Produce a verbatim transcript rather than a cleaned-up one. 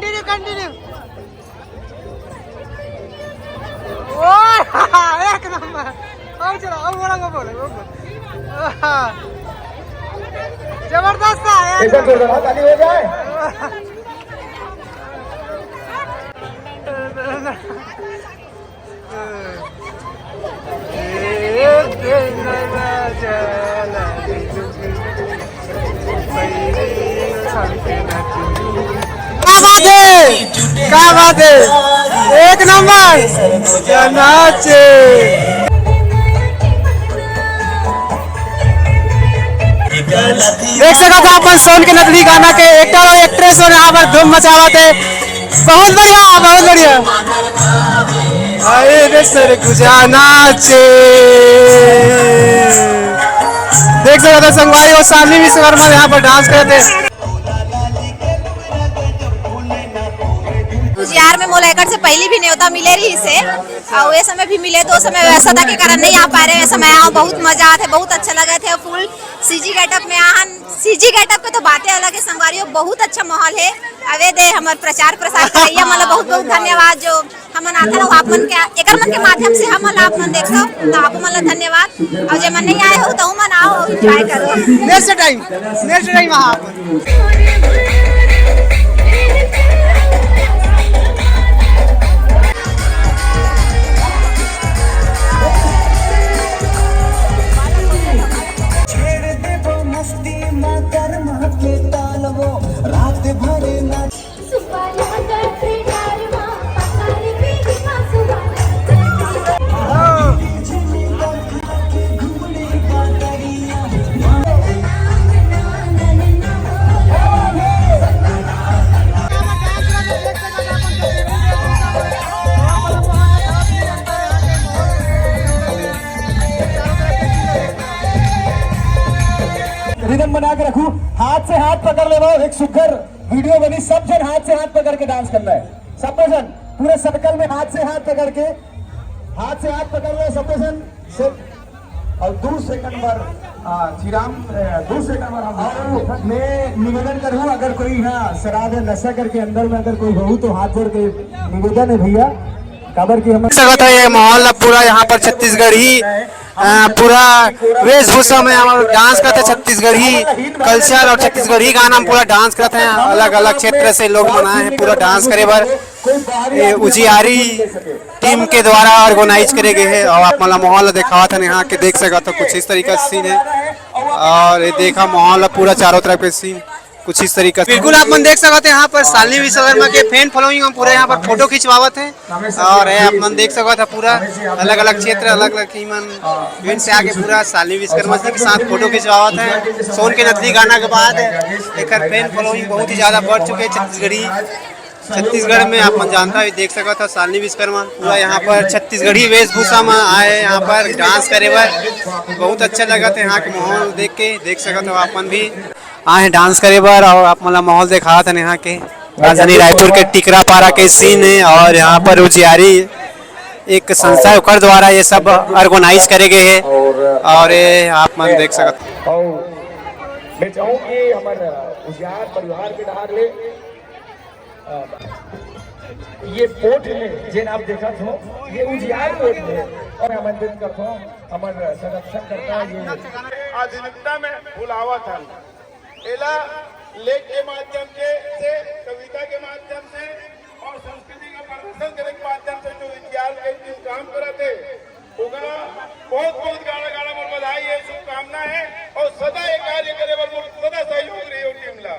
Continue, continue। ओए, एक number. अब चला, अब बड़ा को बोले, वो बोल। जबरदस्त है, एक ऐसा नंबर। जोरदार ताली हो जाए। क्या बात है, क्या बात है, एक नंबर। क्या नाच है। देख सकत हो अपन सोन के नथनी गाना के एक्टर और एक्ट्रेस मन यहाँ पर धूम मचावत हे। बहुत बढ़िया, बहुत बढ़िया। आए रे सरगुजा नाचे। देख सकत हो संगवारी, वो शालिनी विश्वकर्मा यहाँ पर डांस करत हे। उजियार में मोला एकर से पहली भी न्योता मिले रहिस हे, और ये समय भी मिले तो समय व्यस्तता के कारण नहीं आ पाए रहे। ये समय आओ, बहुत मजा आथे, बहुत अच्छा लगथे। फुल सीजी गेटअप में आहन, सीजी गेटअप के तो बातें अलग है संगवारी हो, बहुत अच्छा माहौल है। अवे दे हमर प्रचार प्रसार करइया मन ला बहुत बहुत धन्यवाद जो हमन आथन अउ आप मन के, एकर मन के माध्यम से हमन आप मन देखथव, तो आप मन ला धन्यवाद। अउ जे मन नहीं आए हो तो मन आओ, एंजॉय करो। नेक्स्ट टाइम, नेक्स्ट टाइम आओ। छेड़ देबो मस्ती मा कर्मा के ताल वो, रात भर नाच। रिदम बना के रखू, हाथ से हाथ पकड़ लेना, एक सुघर वीडियो बनी, सब जन हाथ से हाथ पकड़ के डांस करना है, सब जन पूरे सर्कल में हाथ से हाथ पकड़ के, हाथ से हाथ पकड़ लो सब जन। से और दू सेकंड बर, आ, श्री राम, ए, दू सेकंड बर हम, और मैं निवेदन करूँ, अगर कोई यहाँ शराब या नशा करके अंदर में अगर कोई हो तो हाथ जोड़ के निवेदन है भैया, काबर कि हम सकत हो ये माहौल ला पूरा यहाँ पर छत्तीसगढ़ी, अ, पूरा वेशभूषा में हमर डांस करथे छत्तीसगढ़ी कल्चर और छत्तीसगढ़ी गाना में पूरा डांस करथे। अलग-अलग क्षेत्र से लोग मन आए हैं पूरा डांस करे बर। ये उजियारी टीम के द्वारा ऑर्गेनाइज करे गए हे और आप मन ला माहौल ला देखावत हन। यहाँ के देख सकत हो कुछ इस तरीका से सीन है और ये देखा माहौल ला पूरा चारों तरफ के सीन कुछ इस तरीका से। बिल्कुल आप मन देख सकत हो यहाँ पर शालिनी विश्वकर्मा के फैन फॉलोइंग हम पूरे यहाँ पर फोटो खिंचवावत हैं और ये आप मन देख सकत हो पूरा अलग-अलग क्षेत्र, अलग-अलग टीम मन से आके पूरा शालिनी विश्वकर्मा जी के साथ फोटो खिंचवावत हैं। सोन के नथनी गाना के बाद एकर फैन फॉलोइंग बहुत ही ज्यादा बढ़ चुके हैं छत्तीसगढ़ी छत्तीसगढ़ में। आप मन जानता है, देख सकत हो शालिनी विश्वकर्मा पूरा यहाँ पर छत्तीसगढ़ी वेशभूषा में आए, यहाँ पर डांस करे बर बहुत अच्छा लगत है। यहाँ के माहौल देख के देख सकत हो आप मन भी आए हैं डांस करे बर और आप मन ला माहौल देखात हन यहाँ के राजधानी रायपुर के टिकरापारा के सीन है और यहाँ पर उजियारी एक संस्था है, ओकर द्वारा ये सब ऑर्गेनाइज करे गए है और ये आप मन देख सकत हो। और मैं चाहूँ कि हमर उजियार परिवार के डहार ले ये पोट में जेन आप देखत हो, ये उजियार पोट में और आमंत्रित करत हो हमर संरक्षण करता ये आधुनिकता में बुलावत हन। एला लेख के माध्यम के से, कविता के माध्यम से और संस्कृति का प्रदर्शन करे के माध्यम से जो विद्यालय के जो काम करत हे, ओकरा बहुत बहुत गाड़ा गाड़ा मोर बधाई है, शुभकामना है और सदा ये कार्य करे बर मोर सदा सहयोग रही हो टीम ला।